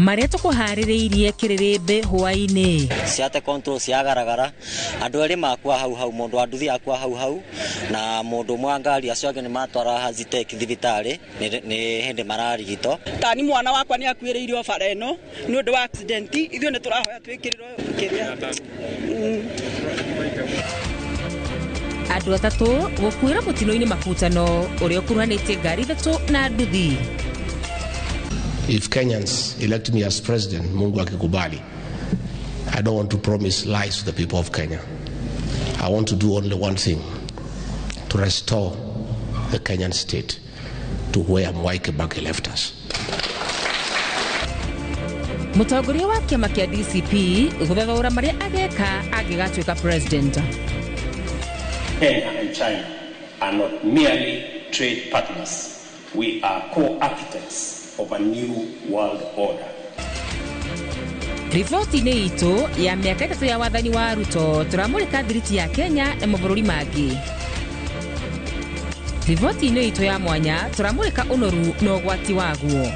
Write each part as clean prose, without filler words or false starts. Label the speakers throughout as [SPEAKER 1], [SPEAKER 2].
[SPEAKER 1] Marĩa tũkũharĩrĩirie kĩrĩrĩmbĩ hwaĩ-inĩ.
[SPEAKER 2] Ciate control ciagaragara andũ erĩ makua hau hau, mũndũ wa nduthi akua hau hau na mũndũ ũmwe wa ngari, acio angĩ nĩ matwara Hazitek thibitarĩ nĩ hĩndĩ mararigitwo.
[SPEAKER 3] Tani mwana wakwa nĩ akuĩrĩirio bara ĩno nĩ ũndũ wa accident, ithuĩ nĩ tũrahoya twĩkĩrĩrwo kĩrĩa.
[SPEAKER 1] Andũ atatũ gũkuĩra mũtino-inĩ makutano ũrĩa ũkuruhanĩtie ngari ithatũ na nduthi.
[SPEAKER 4] If Kenyans elect me as president, Mungu akikubali, I don't want to promise lies to the people of Kenya. I want to do only one thing, to restore the Kenyan state to where Mwai Kibaki left us.
[SPEAKER 1] Mũtongoria wa kĩama kĩa DCP gũthathaũra marĩa ageka angĩgatuĩka president.
[SPEAKER 5] Kenya and China are not merely trade partners. We are co-architects of a new world order.
[SPEAKER 1] Riboti-inĩ itũ ya mĩaka 3 ya wathani wa Ruto tũramũrĩka thiriti ya Kenya na mabũrũri mangĩ. Riboti-inĩ itũ ya mwanya tũramũrĩka ũnoru na ũgwati waguo.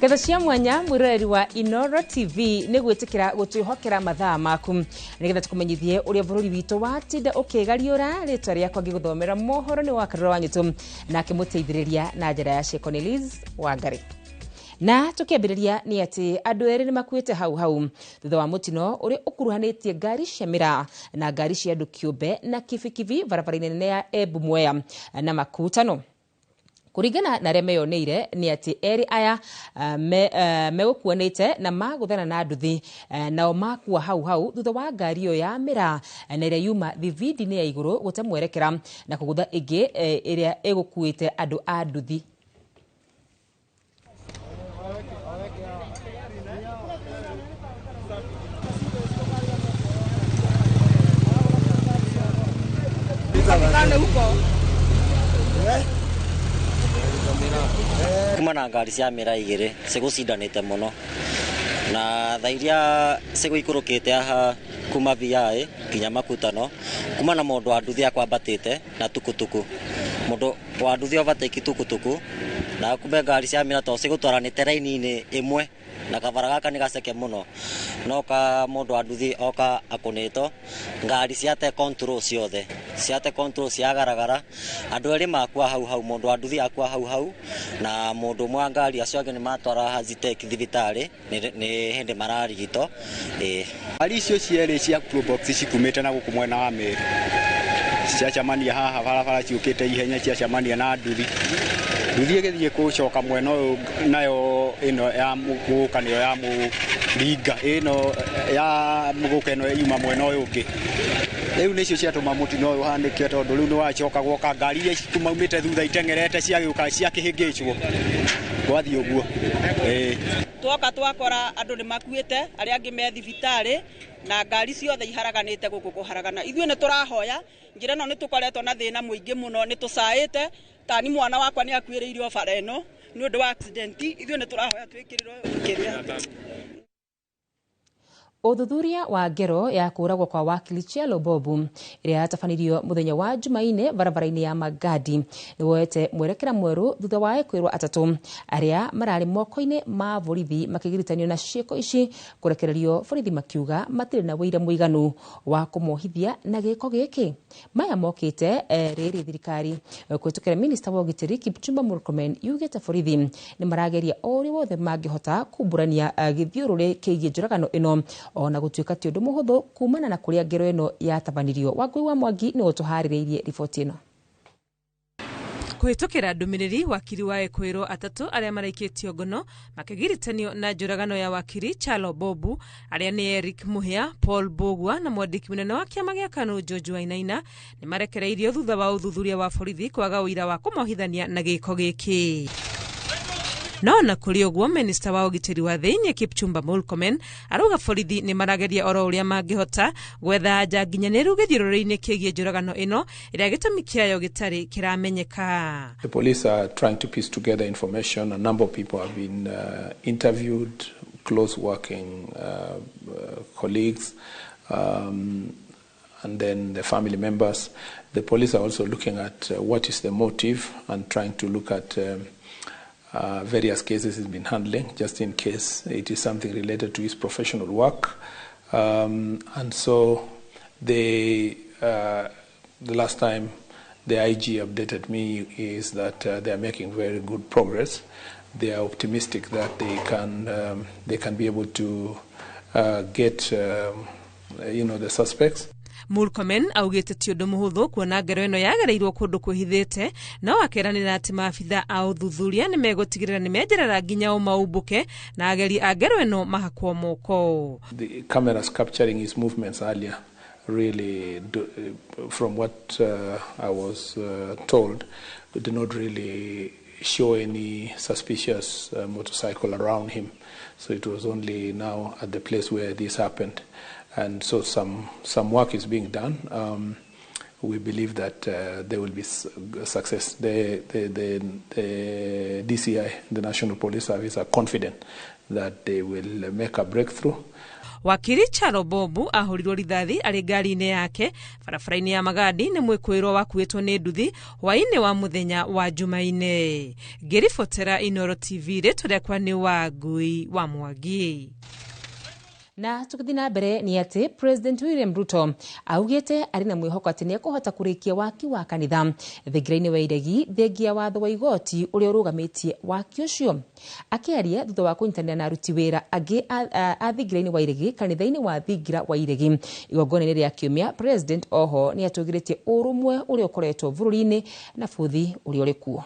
[SPEAKER 1] Ngatho cia mwanya mwĩroreri wa Inooro TV nĩ gwĩtĩkĩra gũtwĩhokera mathaa maku nĩgetha tũkũmenyithie ũrĩa bũrũri witũ watinda ũkĩgariũra. Rĩtwa rĩakwa ngĩgũthomera mohoro nĩ wa Karura wa Nyũtũ nake mũteithĩrĩria na njĩra ya Ciĩko nĩ Liz Wangari. Na tũkĩambĩrĩria nĩ atĩ andũ erĩ nĩ makuĩte hau hau thutha wa mũtino ũrĩa ũkuruhanĩtie ngari cia mĩraa na ngari cia andũ kĩũmbe na kibikibi barabara-inĩ nene ya Embu Mwea na Makutano. Kũringana na arĩa meyoneire nĩ atĩ erĩ aya megũkuanĩte na magũthana na nduthi, nao makua hau hau thutha wa ngari ĩyo ya mĩraa na ĩrĩa yuma thibindi-inĩ ya igũrũ gũte mwerekera na kũgũtha ĩngĩ ĩrĩa ĩgũkuĩte andũ a nduthi.
[SPEAKER 2] Kuma na ngari cia mĩraa igĩrĩ cigũcindanĩte mũno na thaa iria cigũikũrũkĩte haha kuma VI nginya Makutano, kuma na mũndũ wa nduthi akwambatĩte na tukutuku, mũndũ wa nduthi overtake tukutuku na kumbe ngari cia mĩraa to cigũtwaranĩte raini-inĩ ĩmwe na kabara gaka nĩ gaceke mũno no ka mũndũ wa nduthi oka akũnĩtwo ngari ciate control ciothe ciate control ciagaragara andũ erĩ makua hau hau, mũndũ wa nduthi akua hau hau na mũndũ ũmwe wa ngari, acio angĩ nĩ matwara Hazitek thibitarĩ nĩ hĩndĩ mararigitwo.
[SPEAKER 6] Ngari icio cierĩ cia Probox cikumĩte na gũkũ mwena wa Meru ciacemania haha barabara ciũkĩte ihenya ciacemania na nduthi. Nduthi ĩgĩthiĩ gũcoka mwena ũyũ nayo ĩno ya mũgũka nĩyo ya mũringa ĩno ya mũgũka ĩno yuma mwena ũyũ ũngĩ. Rĩu nĩcio ciatũma mũtino ũyũ ũhanĩke tondũ rĩu nĩwacoka gwoka ngari iria cimaumĩte thutha iteng'erete ciagĩũka ciakĩhĩngĩcwo gwathiĩ ũguo.
[SPEAKER 3] Twoka twakora andũ nĩ makuĩte arĩa angĩ me thibitarĩ na ngari ciothe iharaganĩte gũkũ kũharagana. Ithuĩ nĩ tũrahoya njĩra ĩno nĩ tũkoretwo na thĩna mũingĩ mũno, nĩ tũcaĩte. Tani mwana wakwa nĩ akuĩrĩirio bara ĩno nĩ ũndũ wa accident, ithuĩ nĩ tũrahoya twĩkĩrĩrwo kĩrĩa.
[SPEAKER 1] Ũthuthuria wa ngero ya kũũragwo kwa wakili Kyalo Bobu ĩrĩa yatabanirio mũthenya wa Jumaine barabara-inĩ ya Magadi nĩ woete mwerekera mwerũ thutha wa ekwĩrwo atatũ arĩa mararĩ moko-inĩ ma borithi makĩgiritanio na ciĩko ici kũrekererio borithi makiuga matirĩ na ũira mũiganu wa kũmohithia na gĩko gĩkĩ. Maya mokĩte rĩrĩ thirikari kũhĩtũkĩra minista wa ũgitĩri Kipchumba Murkomen yugĩte borithi nĩ marageria o ũrĩa wothe mangĩhota kumbũrania gĩthiũrũrĩ kĩgiĩ njũragano ĩno ona gũtuĩka ti ũndũ mũhũthũ kumana na kũrĩa ngero ĩno yatabanirio. Wangui wa Mwangi nĩwe ũtũharĩrĩirie riboti ĩno.
[SPEAKER 7] Kũhĩtũkĩra ndũmĩrĩri wakiri wa ekwĩrwo atatũ arĩa maraikĩtio ngono makĩgiritanio na njũragano ya wakiri Kyalo Bobu arĩa nĩ Eric Muhia, Paul Mbugua na mwandĩki mũnene wa kĩama gĩa KANU George Wainaina nĩ marekereirio thutha wa ũthuthuria wa borithi kwaga ũira wa kũmohithania na gĩko gĩkĩ. No na kũrĩ ũguo, minista wa ũgitĩri wa thĩinĩ Kipchumba Murkomen arauga borithi nĩ marageria oro ũrĩa mangĩhota gwetha anja nginyanĩru gĩthiũrũrĩ-inĩ kĩgiĩ njũragano ĩno ĩrĩa gĩtũmi kĩayo gĩtarĩ kĩramenyeka.
[SPEAKER 8] The police are trying to piece together information. A number of people have been interviewed, close working colleagues, and then the family members. The police are also looking at what is the motive and trying to look at various cases he's been handling, just in case it is something related to his professional work. And so the last time the IG updated me is that they are making very good progress. They are optimistic that they can be able to get the suspects.
[SPEAKER 7] Murkomen augĩte ti ũndũ mũhũthũ kuona ngero ĩno yagereirwo kũndũ kwĩhithĩte, no akeranĩra atĩ maabitha a ũthuthuria nĩ megũtigĩrĩra nĩ menjerera nginya ũmaũmbũke na ageri a ngero ĩno mahakwo moko.
[SPEAKER 8] The cameras capturing his movements earlier really, from what I was told, did not really show any suspicious motorcycle around him. So it was only now at the place where this happened. And so some work is being done. We believe that there will be success. The DCI, the National Police Service, are confident that they will make a breakthrough.
[SPEAKER 7] Wakiri Charo Bobu ahũrirwo rithathi arĩ ngari-inĩ yake barabara-inĩ ya Magadi nĩ mwĩkũĩrwo wakuĩtwo nĩ nduthi hwaĩ-inĩ wa mũthenya wa Jumaine. Ngĩribotera Inooro TV, rĩtwa rĩakwa nĩ Wangui wa Mwangi.
[SPEAKER 1] Na tũgĩthiĩ na mbere nĩ atĩ President William Ruto augĩte arĩ na mwĩhoko atĩ nĩ ekũhota kũrĩkia waki wa kanitha thingira-inĩ wa Iregi thengia watho wa igoti ũrĩa ũrũgamĩtie waki ũcio. Akĩaria thutha wa kũnyitanĩra na aruti wĩra angĩ a thingira-inĩ wa Iregi kanitha-inĩ wa thingira wa Iregi igongona-inĩ rĩa kiumia, President oho nĩ atũgĩrĩtie ũrũmwe ũrĩa ũkoretwo bũrũri-inĩ na bũthi ũrĩa ũrĩ kuo.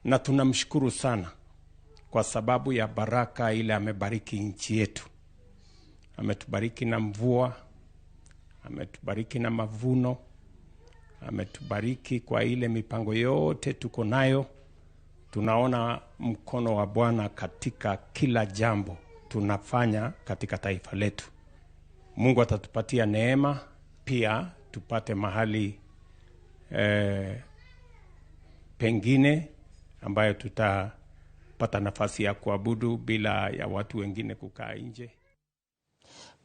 [SPEAKER 5] Na tunamshukuru sana kwa sababu ya baraka ile amebariki nchi yetu. Ametubariki na mvua, ametubariki na mavuno, ametubariki kwa ile mipango yote tuko nayo. Tunaona mkono wa Bwana katika kila jambo tunafanya katika taifa letu. Mungu atatupatia neema pia tupate mahali pengine ambayo tutapata nafasi ya kuabudu bila ya watu wengine kukaa nje.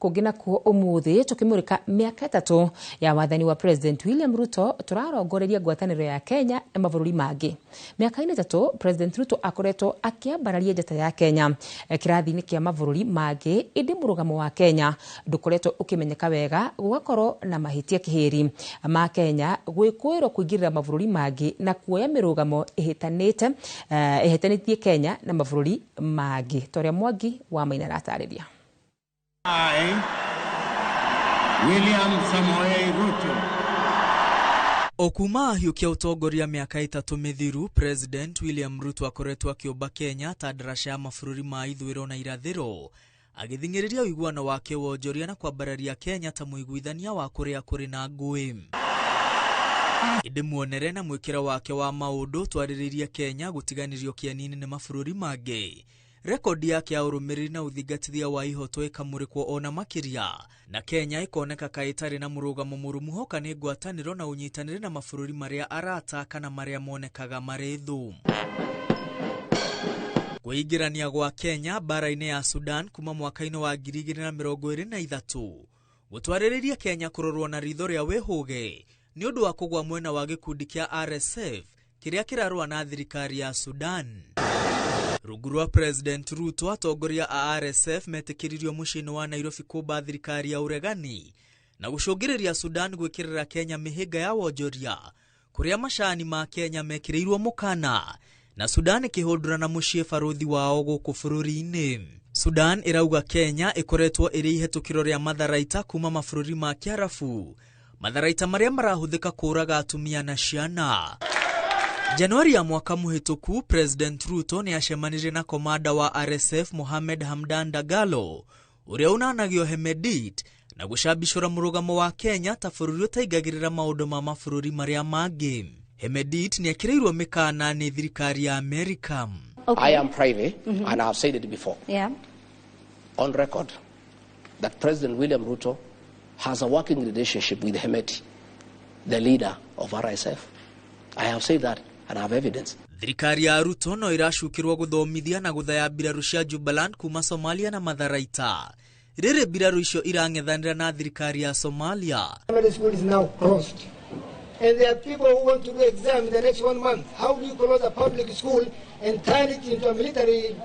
[SPEAKER 1] Kũngĩ nakuo ũmũthĩ tũkĩmũrĩka mĩaka 3 ya wathani wa President William Ruto tũrarongoreria ngwatanĩro ya Kenya na mabũrũri mangĩ. Mĩaka-inĩ 3 President Ruto akoretwo akĩambararia njata ya Kenya kĩrathi-inĩ kĩa mabũrũri mangĩ, ĩndĩ mũrũgamo wa Kenya ndũkoretwo ũkĩmenyeka wega, gũgakorwo na mahĩtia kĩhĩri ma Kenya gwĩkũĩrwo kũingĩrĩra mabũrũri mangĩ na kuoya mĩrũgamo ĩhĩtanĩtie Kenya na mabũrũri mangĩ. Ta ũrĩa Mwangi wa Maina aratarĩria.
[SPEAKER 9] I, William Samoei Ruto.
[SPEAKER 10] O kuma ahiũkia ũtongoria mĩaka 3 mĩthiru, President William Ruto akoretwo akĩũmba Kenya ta ndaraca ya mabũrũri ma ithũĩro na irathĩro, agĩthing'ĩrĩria ũiguano wake wonjoria na kwambararia Kenya ta mũiguithania wa kũrĩa kũrĩ na ngũĩ. Ĩndĩ muonere na mwĩkĩre wake wa maũndũ twarĩrĩirie Kenya gũtiganĩrio kĩeninĩ nĩ mabũrũri mangĩ. Rekodi yake ya ũrũmĩrĩri na ũthingatithia wa ihoto ĩkamũrĩkwo ona makĩria, na Kenya ĩkoneka ka ĩtarĩ na mũrũgamo mũrũmu hoka nĩ ngwatanĩro na ũnyitanĩri na mabũrũri marĩa arata kana marĩa monekaga marĩ thũ. Kwĩingĩrania gwa Kenya mbara-inĩ ya Sudan kuma mwaka-inĩ wa 2023 gũtwarĩrĩria Kenya kũrorwo na ritho rĩa wĩhũge nĩ ũndũ wa kũgwa mwena wa gĩkundi kĩa RSF kĩrĩa kĩrarũa na thirikari ya Sudan. Rungu rwa President Ruto, atongoria a RSF metĩkĩririo mũciĩ-inĩ wa Nairobi kũmba thirikari ya ũregani na gũcũngĩrĩria Sudan gwĩkĩrĩra Kenya mĩhĩnga ya wonjoria kũrĩa macani ma Kenya mekĩrĩirwo mũkana na Sudan ĩkĩhũndũra na mũciĩ barũthi wao gũkũ bũrũri-inĩ. Sudan ĩrauga Kenya ĩkoretwo ĩrĩ ihetũkĩro rĩa matharaita kuma mabũrũri ma Kĩarabu, matharaita marĩa marahũthĩka kũũraga atumia na ciana. Januari ya mwaka mũhĩtũku, President Ruto nĩ acemanirie na komanda wa RSF Mohamed Hamdan Dagalo ũrĩa unanagio Hemedit Na gũcambicũra mũrũgamo wa Kenya ta bũrũri ũtaingagĩrĩra maũndũ ma mabũrũri marĩa mangĩ. Hemedit nĩekĩrĩirwo mĩkana nĩ thirikari ya Amerika.
[SPEAKER 4] I am privy, and I have said it before, on record, that President William Ruto has a working relationship with Hemeti, the leader of RSF. I have said that and I have evidence.
[SPEAKER 10] Thirikari ya Ruto no iracukirwo guthomithia na guthaya mbiraru cia Jubaland kuma Somalia na matharaita. Rĩrĩ mbiraru icio irang'ethanĩra na thirikari ya Somalia.
[SPEAKER 11] Primary school is now closed. And there are people who want to do exam in the next 1 month. How do you close a public school and turn it into a military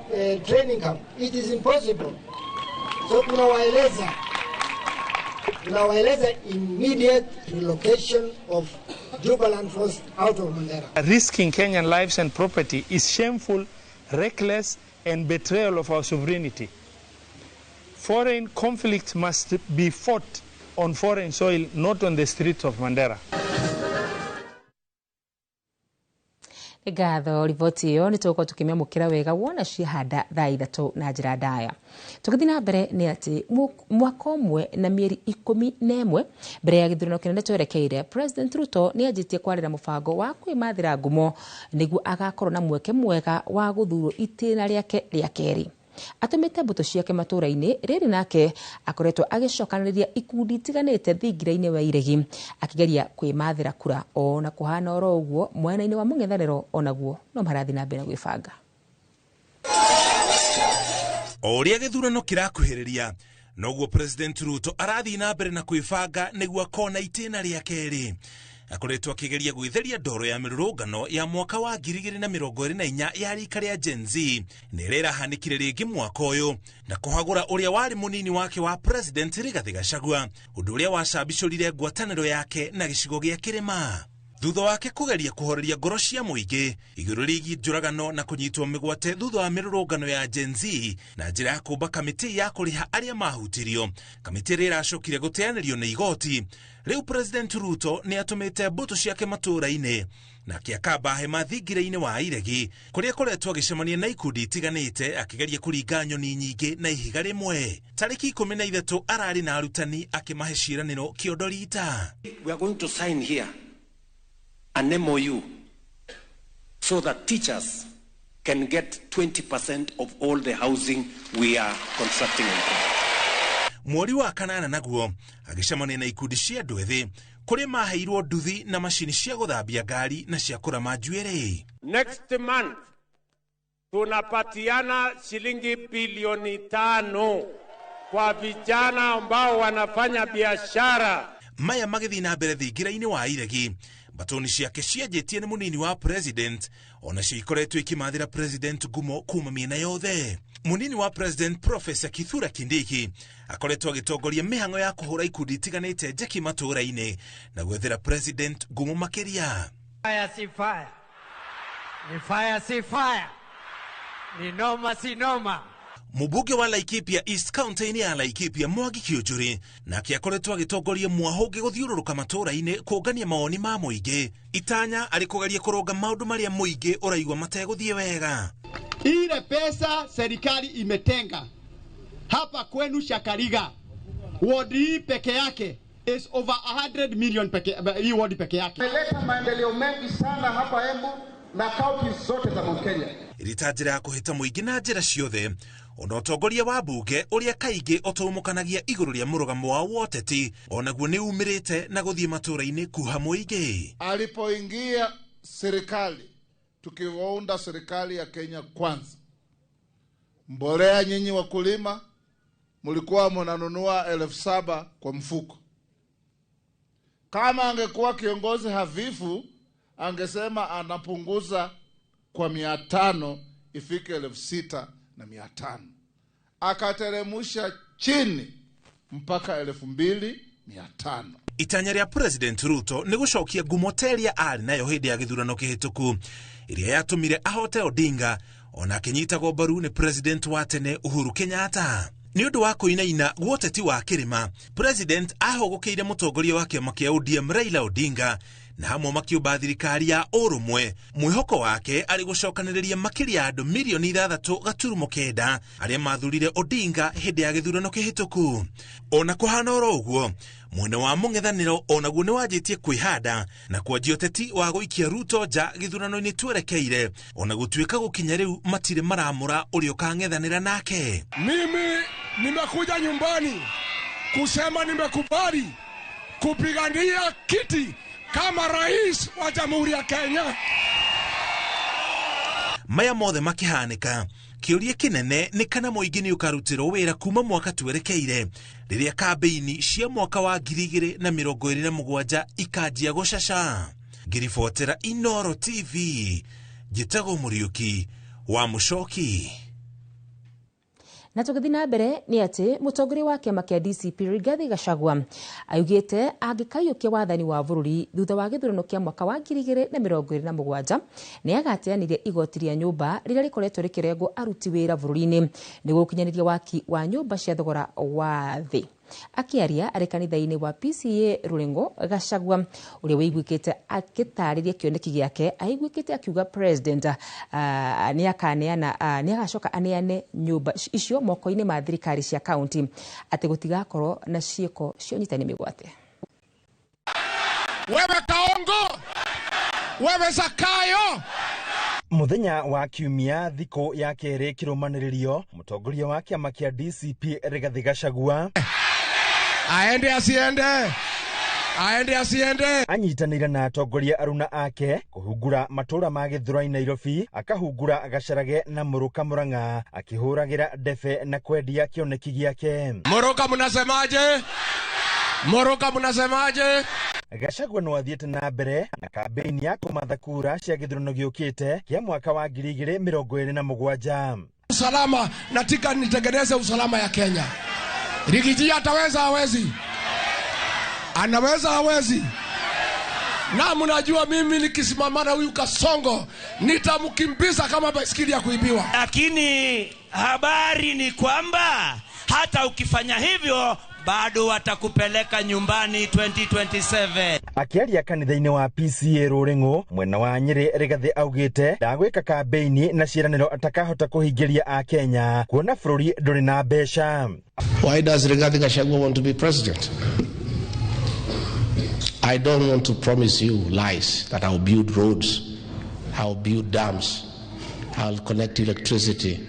[SPEAKER 11] training camp? It is impossible. So tunawaeleza immediate relocation of Jubaland force out of Mandera.
[SPEAKER 12] Risking Kenyan lives and property is shameful, reckless, and betrayal of our sovereignty. Foreign conflicts must be fought on foreign soil, not on the streets of Mandera.
[SPEAKER 1] Ngatho riboti ĩyo nĩ tũgũkorwo tũkĩmĩamũkĩra wega wona ciahanda thaa 3 na njĩra ndaya. Tũgĩthiĩ na mbere nĩ atĩ mwaka ũmwe na mĩeri 11 mbere ya gĩthurano kĩnene twerekeire, President Ruto nĩ anjĩtie kwarĩra mũbango wa kwĩmathĩra ngumo nĩguo agakorwo na mweke mwega wa gũthurwo itĩna rĩake rĩa kerĩ. Atũmĩte mbũtũ ciake matũũra-inĩ rĩrĩ nake akoretwo agĩcokanĩrĩria ikundi itiganĩte thingira-inĩ wa iregi akĩgeria kwĩmathĩra kura. Ona kũhana oro ũguo mwena-inĩ wa mũng'ethanĩro onaguo no marathiĩ na mbere gwĩbanga.
[SPEAKER 13] O ũrĩa gĩthurano kĩrakuhĩrĩria noguo President Ruto arathiĩ na mbere na kwĩbanga nĩguo akona itĩna rĩa kerĩ. Akoretwo akĩgeria gwĩtheria ndoro ya mĩrũrũngano ya mwaka wa 2024 ya rika rĩa Gen Z na ĩrĩa ĩrahanĩkire rĩngĩ mwaka ũyũ na kũhagũra ũrĩa warĩ mũnini wake wa President Rigathi Gachagua, ũndũ ũrĩa wacambicũrire ngwatanĩro yake na gĩcigo gĩa kĩrĩma. Thutha wake kũgeria kũhoreria ngoro cia mũingĩ igũrũ rĩgiĩ njũragano na kũnyitwo mĩgwate thutha wa mĩrũrũngano ya Gen Z na njĩra ya kũmba kamĩtĩ ya kũrĩha arĩa mahutirio, kamĩtĩ ĩrĩa ĩracokire gũteanĩrio nĩ igoti. Rĩu President Ruto nĩ atũmĩte mbũtũ ciake matũũra-inĩ na akĩakamba hema thingira-inĩ wa iregi kũrĩa akoretwo agĩcemania na ikundi itiganĩte akĩgeria kũringa nyoni nyingĩ na ihiga rĩmwe. Tarĩki 13 ararĩ na arutani akĩmahe ciĩranĩro kĩondo rita.
[SPEAKER 14] We are going to sign here an MOU so that teachers can get 20% of all the housing we are constructing in Kenya.
[SPEAKER 13] Mweri wa kanana naguo agĩcemania na ikundi cia andũ ethĩ kũrĩa maheirwo nduthi na macini cia gũthambia ngari na cia kũrama njuĩrĩ.
[SPEAKER 5] Next month tunapatiana shilingi bilioni 5 kwa vijana ambao wanafanya biashara.
[SPEAKER 13] Maya magĩthiĩ na mbere thingira-inĩ wa iregi, mbatoni ciake cianjĩtie nĩ mũnini wa president onacio ikoretwo ikimathĩra president ngumo kuma mĩena yothe. Mũnini wa president Professor Kithure Kindiki akoretwo agĩtongoria mĩhang'o ya kũhũra ikundi itiganĩte njeki matũũra-inĩ na gwethera president ngumo makĩria.
[SPEAKER 15] Fire si fire. Ni fire si fire. Ni noma si noma.
[SPEAKER 13] Mũmbunge wa Laikipia East County-inĩ ya Laikipia Mwangi Kiunjuri nake akoretwo agĩtongoria mwahũngĩ gũthiũrũrũka matũũra-inĩ kũngania mawoni ma mũingĩ. Itanya arĩ kũgeria kũrũnga maũndũ marĩa mũingĩ ũraigua mategũthiĩ wega.
[SPEAKER 16] Ile pesa serikali imetenga hapa kwenu Shakariga, ward hii peke yake is over 100 million peke, hii ward peke yake.
[SPEAKER 17] Imeleta maendeleo mengi sana hapa Embu na kaunti zote za Mount Kenya.
[SPEAKER 13] Ĩrĩ njĩra ya kũhĩta mũingĩ na njĩra ciothe, ona ũtongoria wa mbunge ũrĩa kaingĩ ũtũmũkanagia igũrũ rĩa mũrũgamo wa woteti onaguo nĩ umĩrĩte na gũthiĩ matũũra-inĩ kuha mũingĩ.
[SPEAKER 17] Alipoingia serikali, tukiunda serikali ya Kenya Kwanza, mbolea nyinyi wakulima mlikuwa mnanunua 7,000 kwa mfuko. Kama angekuwa kiongozi hafifu angesema anapunguza kwa 500 ifike 6,500. Akateremusha chini mpaka 2,500.
[SPEAKER 13] Itanya rĩa President Ruto nĩ gũcokia ngumo ta ĩrĩa arĩ nayo hĩndĩ ya gĩthurano kĩhĩtũku ĩrĩa yatũmire ahote Odinga ona akĩnyitagwo mbaru nĩ President wa tene Uhuru Kenyatta. Nĩ ũndũ wa kũinaina gwoteti wa kĩrĩma, President ahũgũkĩire mũtongoria wa kĩama kĩa ODM Raila Odinga na hamwe makiũmba thirikari ya ũrũmwe. Mwĩhoko wake arĩ gũcokanĩrĩria makĩria ya andũ mirioni 6.9 arĩa mathurire Odinga hĩndĩ ya gĩthurano kĩhĩtũku. Ona kũhana oro ũguo, mwena wa mũng'ethanĩro onaguo nĩ wanjĩtie kwĩhanda na kwanjia ũteti wa gũikia Ruto nja gĩthurano-inĩ twerekeire, ona gũtuĩka gũkinya rĩu matirĩ maramũra ũrĩa ũkang'ethanĩra nake.
[SPEAKER 18] Mimi nimekuja nyumbani kusema nimekubali kupigania kiti kama rais wa Jamhuri ya Kenya.
[SPEAKER 13] Maya mothe makihanĩka, kĩũria kĩnene nĩ kana mũingĩ nĩ ũkarutĩrwo wĩra kuma mwaka twerekeire rĩrĩa kambĩini cia mwaka wa 2027 ikanjia gũcaca. Ngĩribotera Inoro TV, njĩtagwo Mũriũki wa Mũcoki.
[SPEAKER 1] Na tũgĩthiĩ na mbere nĩ atĩ mũtongoria wa kĩama kĩa DCP Rigathi Gachagua augĩte angĩkaiyũkia wathani wa bũrũri thutha wa gĩthurano kĩa mwaka wa 2027 nĩ agateanĩria igoti rĩa nyũmba rĩrĩa rĩkoretwo rĩkĩrengwo aruti wĩra bũrũri-inĩ nĩguo gũkinyanĩria waki wa nyũmba cia thogora wa thĩ. Akĩaria arĩ kanitha-inĩ wa PCA Rurengo, Gachagua ũrĩa wĩiguĩkĩte akĩtarĩria kĩoneki gĩake aiguĩkĩte akiuga president nĩ agacoka aneane nyũmba icio moko-inĩ ma thirikari cia kaunti atĩ gũtigakorwo na ciĩko cia ũnyitani mĩgwate.
[SPEAKER 18] Wewe Kaongo, wewe Zakayo.
[SPEAKER 19] Muthenya wa kiumia thikũ ya kerĩ kĩrũmanĩrĩrio, mũtongoria wa kĩama kĩa DCP Rigathi Gachagua
[SPEAKER 18] aende asiende, aende asiende,
[SPEAKER 19] anyitanĩire na atongoria aruna ake kũhungura matũra ma Gĩthũrai Nairobi, akahungura Gacarage na Mũrũka Mũrang'a, akĩhũragĩra ndebe na kwendia kĩoneki gĩake.
[SPEAKER 18] Mũrũka mnasemaje? Mũrũka mnasemaje?
[SPEAKER 19] Gachagua no athiĩte na mbere na kambĩini ya kũmatha kura cia gĩthurano gĩũkĩte kĩa mwaka wa 2027.
[SPEAKER 18] Usalama, nataka nitengeneze usalama ya Kenya. Rigiji ataweza hawezi? Anaweza hawezi? Na mnajua mimi nikisimama na huyu Kasongo nitamkimbiza kama baiskeli ya kuibiwa.
[SPEAKER 20] Lakini habari ni kwamba hata ukifanya hivyo bado watakupeleka nyumbani 2027.
[SPEAKER 19] Akiaria kanitha-inĩ wa PCA Rũrĩng'ũ mwena wa Nyĩrĩ, Rigathi augĩte ndagwĩka kambĩini na ciĩranĩro atakahota kũhingĩria Akenya kuona bũrũri ndũrĩ na mbeca.
[SPEAKER 4] Why does Rigathi Gachagua want to be president? I don't want to promise you lies that I'll build roads, I'll build dams, I'll connect electricity.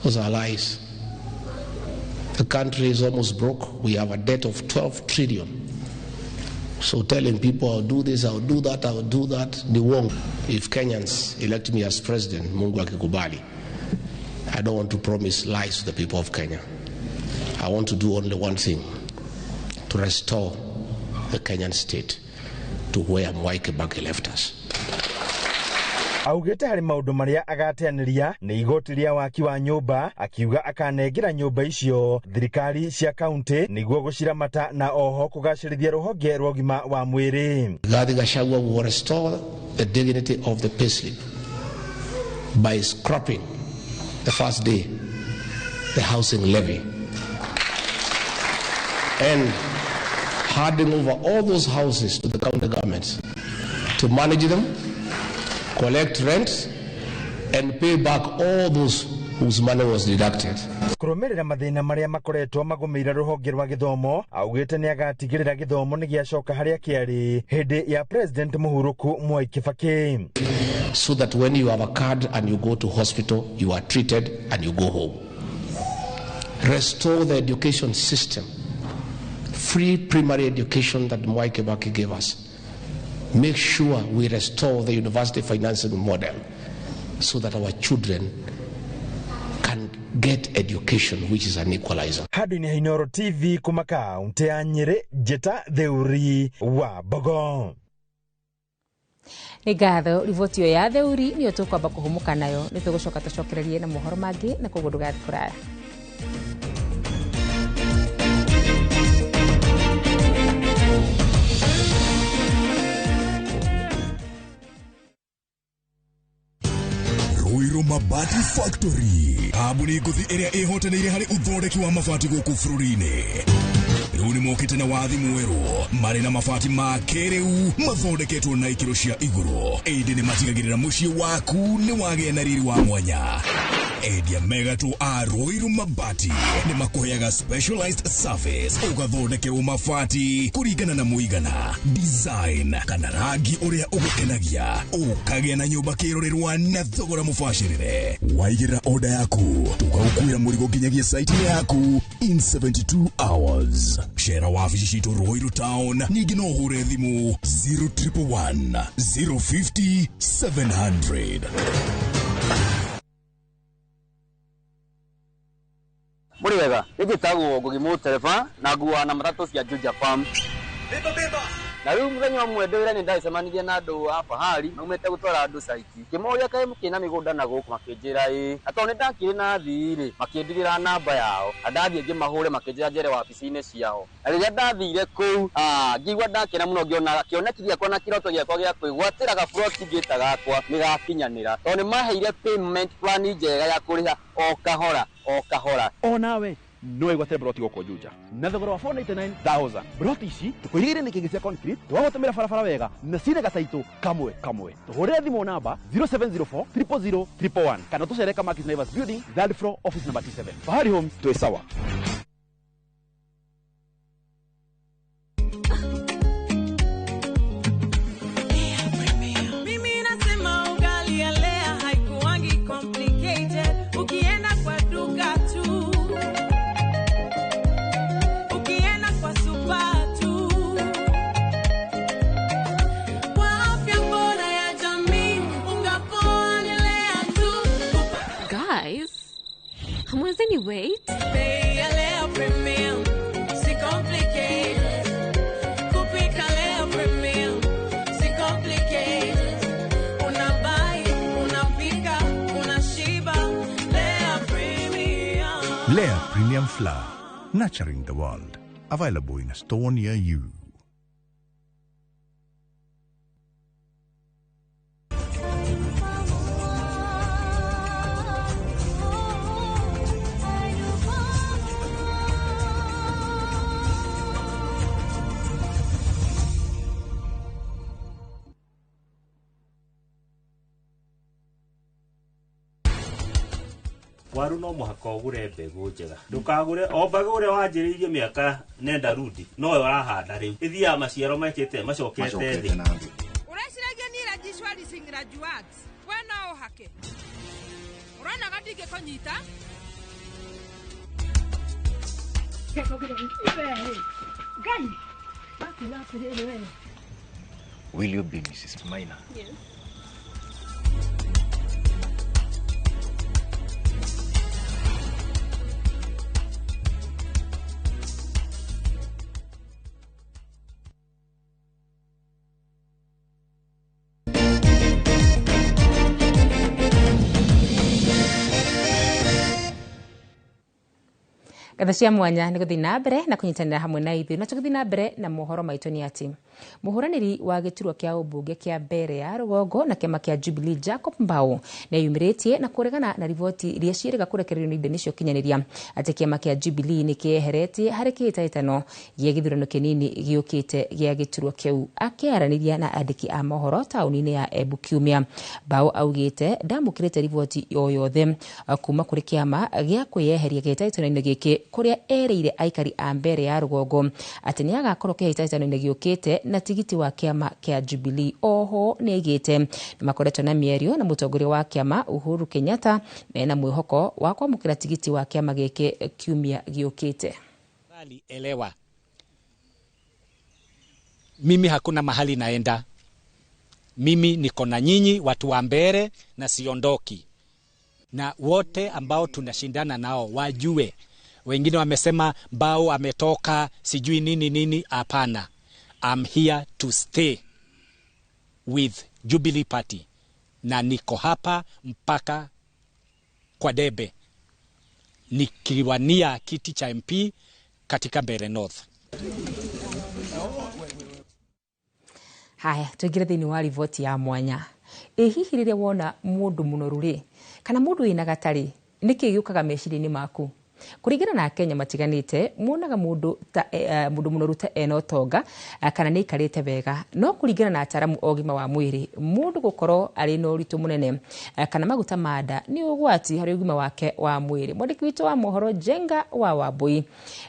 [SPEAKER 4] Those are lies. The country is almost broke. We have a debt of 12 trillion. So telling people I'll do this, I'll do that, I'll do that, they won't. If Kenyans elect me as president, Mungu akikubali, I don't want to promise lies to the people of Kenya. I want to do only one thing, to restore the Kenyan state to where Mwai Kibaki left us.
[SPEAKER 19] Augĩte harĩ maũndũ marĩa agateanĩria nĩ igoti rĩa waki wa nyũmba, akiuga akanengera nyũmba icio thirikari cia kaunti nĩguo gũciramata na oho kũgacĩrithia rũhonge rwa ũgima wa mwĩrĩ.
[SPEAKER 4] Rigathi Gachagua will restore the dignity of the payslip by scrapping the first day the housing levy and handing over all those houses to the county governments to manage them, collect rent, and pay back all those whose money was deducted.
[SPEAKER 19] Kũrũmĩrĩra mathĩna marĩa makoretwo magũmĩire rũhonge rwa gĩthomo, augĩte nĩ agatigĩrĩra gĩthomo nĩ gĩacoka harĩa kĩarĩ hĩndĩ ya President Mũhurũku Mwai Kibaki.
[SPEAKER 4] So that when you have a card and you go to hospital, you are treated and you go home. Restore the education system. Free primary education that Mwai Kibaki gave us. Make sure we restore the university financing model so that our children can get education, which is an equalizer.
[SPEAKER 19] Handũ-inĩ ha Inooro TV kuma kaunti ya Nyĩrĩ, Njĩta Theuri wa Mbogo.
[SPEAKER 1] Nĩ ngatho riboti ĩyo ya Theuri nĩyo tũkwamba kũhũmũka nayo, nĩ tũgũcoka tũcokererie na mohoro mangĩ na koguo ndũgathiĩ kũraya.
[SPEAKER 21] Ruiru Mabati Factory, kambuni ngũthi ĩrĩa ĩhotanĩire harĩ ũthondeki wa mabati gũkũ bũrũri-inĩ. Rĩu nĩ Rĩu nĩmokĩte na wathi mwerũ marĩ na mabati ma kĩrĩu mathondeketwo na ikĩro cia igũrũ, ĩndĩ nĩmatigagĩrĩra mũciĩ waku nĩ wagĩa na riri wa mwanya. Endia megatũ a Ruiru Mabati nĩmakũheaga specialized service, ũgathondekerwo mabati kũringana na mũigana, design kana rangi ũrĩa ũgũkenagia, ũkagĩa na nyũmba kĩrorerwa na thogora mũbacĩrĩre. Waigĩrĩra oda yaku tũgagũkuĩra mũrigo nginyagia site-inĩ yaku in 72 hours. Cera wabici citũ Ruiru Town, ningĩ no ũhũre thimũ 0111 050 700.
[SPEAKER 22] Mũrĩ wega, nĩ njĩtagwo Ngugi Mũtereba na nguaga na matatũ cia Juja Farm. Na rĩu mũthenya ũmwe ndĩ wĩra nĩ ndacemanirie na andũ a Fahari maumĩte gũtwara andũ site. Ngĩmoria kaĩ mũkĩrĩ na mĩgũnda na gũkũ, makĩnjĩra ĩĩ. Na tondũ nĩ ndakĩrĩ na athii rĩ, makĩndigĩra namba yao. Na ndathiĩ ngĩmahũre makĩnjĩra njere wabici-inĩ ciao. Na rĩrĩa ndathire kũu, ngĩigua ndakena mũno ngĩona kĩoneki gĩakwa na kĩroto gĩakwa gĩa kwĩgwatĩra gaburoti ngĩta gakwa nĩ gakinyanĩra. Tondũ nĩ maheire payment plan njega ya kũrĩha o kahora o kahora.
[SPEAKER 23] Onawe no wĩgwatĩre broti gũkũ Juja na thogora wa 499,000. Broti ici tũkũirigĩire nĩ kĩngĩ cia concrete, tũgagũtũmĩra barabara wega na cina gataitũ kamwe kamwe. Tũhũrĩre thimũ namba 0704 000 111 kana tũcere Kamakis Naivas Building, third floor, office number T7. Fahari Homes, twĩ sawa.
[SPEAKER 24] Mimi nasema ugali ya Lea haikuangi complicated. Ukienda kwa duka tu, ukienda kwa super tu. Kwa afya bora ya jamii, unga poa ni Lea tu.
[SPEAKER 25] Guys, hamwezi wait?
[SPEAKER 24] Bei ya Lea Premium, si complicated. Kupika Lea Premium, si complicated. Unabuy, unapika, unashiba. Lea Premium.
[SPEAKER 26] Lea Premium Flour, nurturing the world. Available in a store near you.
[SPEAKER 27] Waru no mũhaka ũgũre mbegũ njega, ndũkagũre o mbegũ ũrĩa wanjĩrĩirie mĩaka nenda rudi noyo ũrahanda rĩu, ĩthiaga maciaro mekĩte macokete thĩ.
[SPEAKER 28] Ũreciragia niĩ Rajishwari Singh Rajuat we no ũhake ũronaga ndingĩkũnyita.
[SPEAKER 29] Will you be Mrs. Minor?
[SPEAKER 25] Yes.
[SPEAKER 1] Ngatho cia mwanya nĩ gũthiĩ na mbere na kũnyitanĩra hamwe na ithuĩ, na tũgĩthiĩ na mbere na mohoro maitũ nĩ atĩ mũhũranĩri wa gĩturwa kĩa ũmbunge kĩa mbere ya rũgongo na kĩama kĩa Jubilee Jacob Mbao nĩeyumĩrĩtie na kũregana na riboti iria ciĩrĩga kũrekererio nĩ inde nĩcio kinyanĩria atĩ kĩama kĩa Jubilee nĩ kĩeheretie harĩ kĩhĩtahĩtano gĩa gĩthurano kĩnini gĩũkĩte gĩa gĩturwa kĩu. Akĩaranĩria na andĩki a mohoro taũni-inĩ ya Embu kiumia, Mbao augĩte ndamũkĩrĩte riboti o yothe kuma kũrĩ kĩama gĩa kwĩyeheria kĩhĩtahĩtano-inĩ gĩkĩ, kũrĩa erĩire aikari a mbere ya rũgongo atĩ nĩ agakorwo kĩhĩtahĩtano-inĩ gĩũkĩte na tigiti wa kĩama kĩa Jubilee. Oho nĩ aigĩte nĩ makoretwo na mĩario na mũtongoria wa kĩama Uhuru Kenyatta na ena mwĩhoko wa kwamũkĩra tigiti wa kĩama gĩkĩ kiumia gĩũkĩte.
[SPEAKER 30] Elewa, mimi hakuna mahali naenda, mimi niko na nyinyi watu wa Mbere na siondoki, na wote ambao tunashindana nao wajue. Wengine wamesema Mbao ametoka sijui nini nini. Hapana, I'm here to stay with Jubilee Party na niko hapa mpaka kwa debe nikiwania kiti cha MP katika Mbeere North.
[SPEAKER 1] Haya, tuingire thĩinĩ wa riboti ya mwanya. Ĩ hihi rĩrĩa wona mũndũ mũnoru rĩ, kana mũndũ wĩna gatarĩ, nĩkĩ gĩũkaga meciria-inĩ maku? Kũringana na Akenya matiganĩte, monaga mũndũ ta mũndũ mũnoru ta ena ũtonga kana nĩ aikarĩte wega. No kũringana na ataaramu a ũgima wa mwĩrĩ, mũndũ gũkorwo arĩ na ũritũ mũnene kana maguta ma nda nĩ ũgwati harĩ ũgima wake wa mwĩrĩ. Mwandĩki witũ wa mohoro Njenga wa Wambui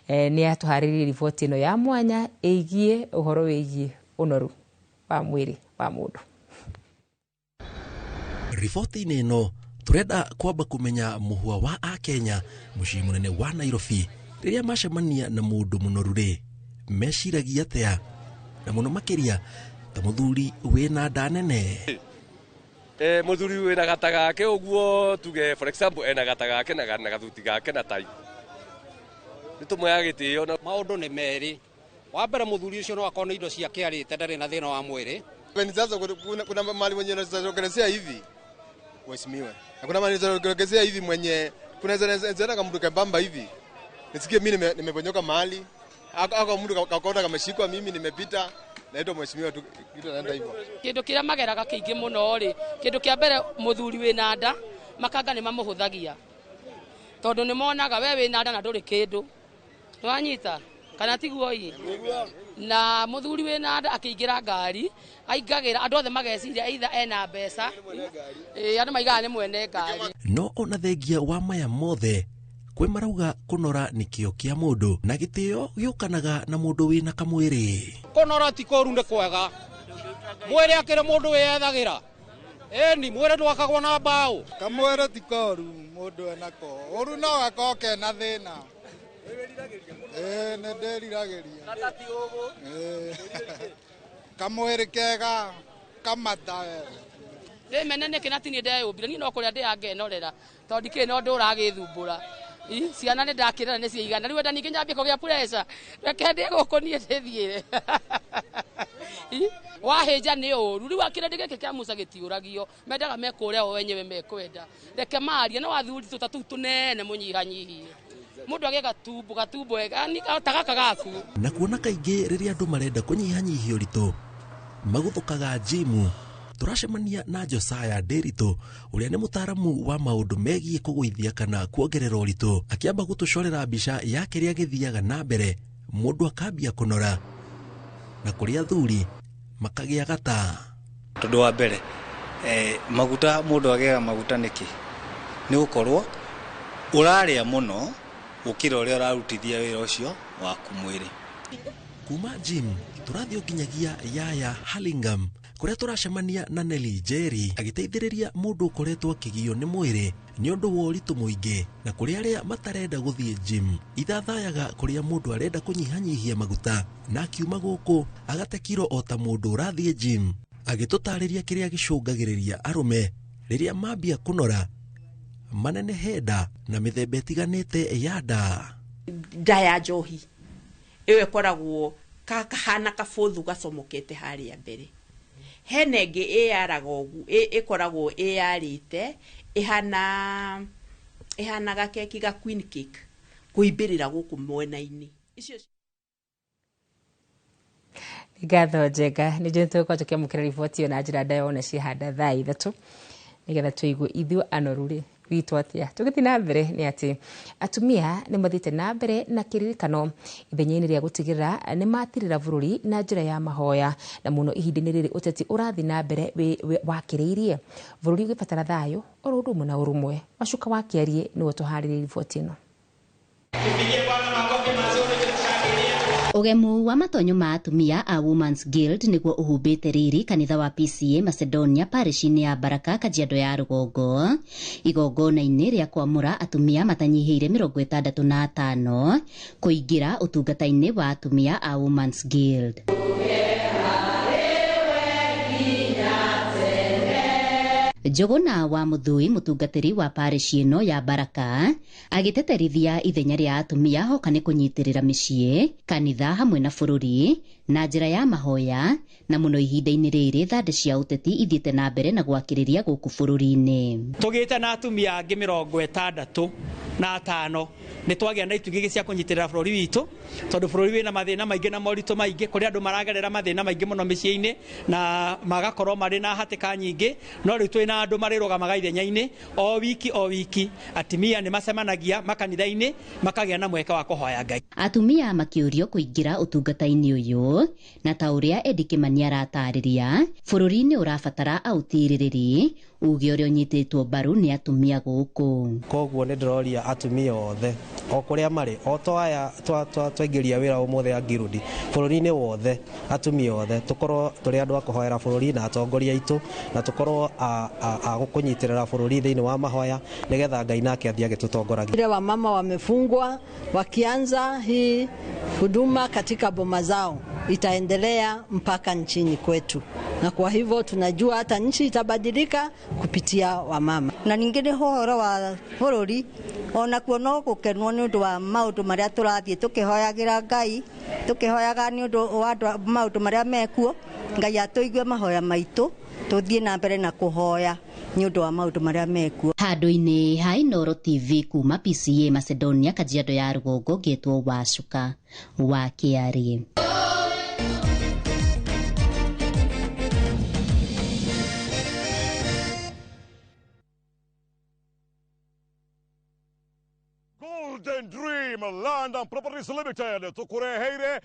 [SPEAKER 1] nĩ atũharĩrĩirie riboti ĩno ya mwanya ĩgiĩ ũhoro wĩgiĩ ũnoru wa mwĩrĩ wa mũndũ.
[SPEAKER 2] Riboti-inĩ ĩno tũrenda kwamba kũmenya mũhwa wa Akenya mũciĩ mũnene wa Nairobi rĩrĩa macemania na mũndũ mũnoru rĩ meciragia atĩa, na mũno makĩria ta mũthuri wĩna nda nene.
[SPEAKER 3] Mũthuri wĩna gata gake ũguo, tuge for example ena gata gake na gathuti gake na tai, nĩ tũmoyaga gĩtĩo. Na
[SPEAKER 6] maũndũ nĩ merĩ. Wa mbere, mũthuri ũcio no akorwo nĩ indo ciake arĩte, ndarĩ na thĩna wa mwĩrĩ.
[SPEAKER 7] Sasa kuna mali mwenye unaweza hivi uheshimiwe, na kuna mali unaweza hivi mwenye kunaweza kama mtu kembamba hivi nisikie mimi nimeponyoka mahali ako mtu kakona kameshikwa, mimi nimepita naitwa mheshimiwa tu, kitu naenda hivyo.
[SPEAKER 8] Kindu kiria mageraga kiingi muno ri, kindu kia mbere, muthuri wina nda makanga ni mamuhuthagia tondu ni monaga we wina nda na nduri kindu niwanyita kana tiguo ii. Na muthuri wina nda akiingira ngari aingagira andu othe mageciria either ena mbeca, andu maigaga ni mwene ngari.
[SPEAKER 2] No ona thengia wa maya mothe, kwĩ marauga kũnora nĩ kĩo kĩa mũndũ na gĩtĩo gĩũkanaga na mũndũ wĩna kamwĩrĩ.
[SPEAKER 6] Kũnora ti kũru, nĩ kwega. Mwĩrĩ akĩrĩ mũndũ wĩyethagĩra, ĩni mwĩrĩ ndwakagwo na mbaũ.
[SPEAKER 9] Kamwĩrĩ ti koru mũndũ enako ũru, no gakorwo kena thĩna. Ĩĩ, nĩ ndĩriragĩria kamwĩrĩ kega kamata wega.
[SPEAKER 8] Ndĩmene nĩkĩ na tini ndeyũmbire niĩ no kũrĩa ndĩangenorera tondũ ndikĩrĩ na ũndũ ũragĩthumbũra. Ciana nĩ ndakĩrera nĩ ciaigana, rĩu enda ningĩ nyambie kũgĩa pressure, reke ndĩ gũkũ niĩ ndĩthiĩre. Wahĩnja nĩ ũru. Rĩu akĩrĩndĩ gĩkĩ kĩa Musa gĩtiũragio, mendaga mekũrĩa o wenyewe mekwenda, reke marie. No athuri tũta tũu tũnene mũnyihanyihie, mũndũ agĩe gatumbo gatumbo ta gaka gaku.
[SPEAKER 2] Na kuona kaingĩ rĩrĩa andũ marenda kũnyihanyihia ũritũ maguthũkaga njimu, tũracemania na Josiah Ndiritu ũrĩa nĩ mũtaaramu wa maũndũ megiĩ kũgũithia kana kuongerera ũritũ, akĩamba gũtũcorera mbica ya kĩrĩa gĩthiaga na mbere mũndũ akambia kũnora na kũrĩ athuri makagĩa gata.
[SPEAKER 10] Tondũ wa mbere, maguta, mũndũ agĩaga maguta nĩkĩ? Nĩ gũkorwo ũrarĩa mũno gũkĩra ũrĩa ũrarutithia wĩra ũcio waku mwĩrĩ.
[SPEAKER 2] Kuma gym tũrathiĩ nginyagia Yaya Hurlingham kũrĩa tũracemania na Nelly Njeri agĩteithĩrĩria mũndũ ũkoretwo akĩgio nĩ mwĩrĩ nĩ ũndũ wa ũritũ mũingĩ, na kũrĩ arĩa matarenda gũthiĩ gym ithathayaga kũrĩa mũndũ arenda kũnyihanyihia maguta, na akiuma gũkũ agate kiro o ta mũndũ ũrathiĩ gym, agĩtũtarĩria kĩrĩa gĩcũngagĩrĩria arũme rĩrĩa mambia kũnora manenehe nda na mĩthemba ĩtiganĩte ya nda.
[SPEAKER 11] Nda ya njohi ĩyo ĩkoragwo kahana kabũthũ gacomokete harĩa mbere, hena ĩngĩ ĩyaraga ũguo, ĩkoragwo ĩyarĩte ĩhana gakeki ga queen cake kũimbĩrĩra gũkũ mwena-inĩ icio.
[SPEAKER 1] Ngatho Njenga, nĩ njũĩ tũgũkorwo tũkĩamũkĩra riboti ĩyo na njĩra ndaya ona ciahanda thaa 3 nĩgetha tũigue ithuĩ anoru rĩ witũ atĩa. Tũgĩthiĩ na mbere nĩ atĩ atumia nĩ mathiĩte na mbere na kĩririkano ithenya-inĩ rĩa gũtigĩrĩra nĩ matirĩra bũrũri na njĩra ya mahoya, na mũno ihinda-inĩ rĩrĩ ũteti ũrathiĩ na mbere wakĩrĩirie bũrũri ũgĩbatara thayũ oro ũndũ ũmwe na ũrũmwe. Wacuka wa Kĩarie nĩwe tũharĩrĩirie riboti ĩno.
[SPEAKER 12] Ũgemu wa matonyo ma atumia a Women's Guild nĩguo ũhumbĩte riri kanitha wa PCA Macedonia parish-inĩ ya Baraka, Kajiado ya Rũgongo, igongona-inĩ rĩa kwamũra atumia matanyihĩire 65 kũingĩra ũtungata-inĩ wa atumia a Women's Guild. Njũgũna wa Mũthui, mũtungatĩri wa parish ĩno ya Baraka, agĩteterithia ithenya rĩa atumia hoka nĩ kũnyitĩrĩra mĩciĩ, kanitha hamwe na bũrũri na njĩra ya mahoya, na mũno ihinda-inĩ rĩrĩ thande cia ũteti ithiĩte na mbere na gwakĩrĩria gũkũ bũrũri-inĩ.
[SPEAKER 14] Tũgĩte na atumia angĩ 60
[SPEAKER 4] na 5 nĩ twagĩa na itugĩ cia kũnyitĩrĩra bũrũri witũ, tondũ bũrũri wĩna mathĩna maingĩ na moritũ maingĩ, kũrĩ andũ maragerera mathĩna maingĩ mũno mĩciĩ-inĩ na magakorwo marĩ na hatĩka nyingĩ. No rĩu twĩna andũ marĩrũgamaga ithenya-inĩ o wiki o wiki. Atumia nĩ macemanagia makanitha-inĩ, makagĩa na mweke wa kũhoya Ngai.
[SPEAKER 12] Atumia makĩũrio kũingĩra ũtungata-inĩ ũyũ, na ta ũrĩa Eddie Kimani aratarĩria, bũrũri nĩ ũrabatara aũtirĩrĩri, uge ũrĩa ũnyitĩtwo mbaru nĩ atumia gũkũ.
[SPEAKER 5] Koguo nĩ ndĩroria atumia othe o kũrĩa marĩ, o to aya twaingĩria wĩra ũmũthĩ a Ngirudi, bũrũri-inĩ wothe, atumia othe tũkorwo tũrĩ andũ a kũhoera bũrũri na atongoria aitũ, na tũkorwo a kũnyitĩrĩra bũrũri thĩinĩ wa mahoya, nĩgetha Ngai nake athiĩ agĩtũtongoragia.
[SPEAKER 13] Vile wamama wamefungwa wakianza hii huduma katika boma zao, itaendelea mpaka nchini kwetu, na kwa hivyo tunajua hata nchi itabadilika kupitia wamama.
[SPEAKER 14] Na ningĩ nĩ ũhoro wa bũrũri onakuo no gũkenwo nĩ ũndũ wa maũndũ marĩa tũrathiĩ tũkĩhoyagĩra Ngai, tũkĩhoyaga nĩ ũndũ wa maũndũ marĩa mekuo. Ngai atũigue mahoya maitũ, tũthiĩ na mbere na kũhoya nĩ ũndũ wa maũndũ marĩa mekuo.
[SPEAKER 12] Handũ-inĩ ha Inooro TV kuma PCA Macedonia, Kajiado ya Rũgongo, ngĩtwo Wacuka wa Kĩarĩ.
[SPEAKER 15] Golden Dream Land and Properties Limited tukureheire.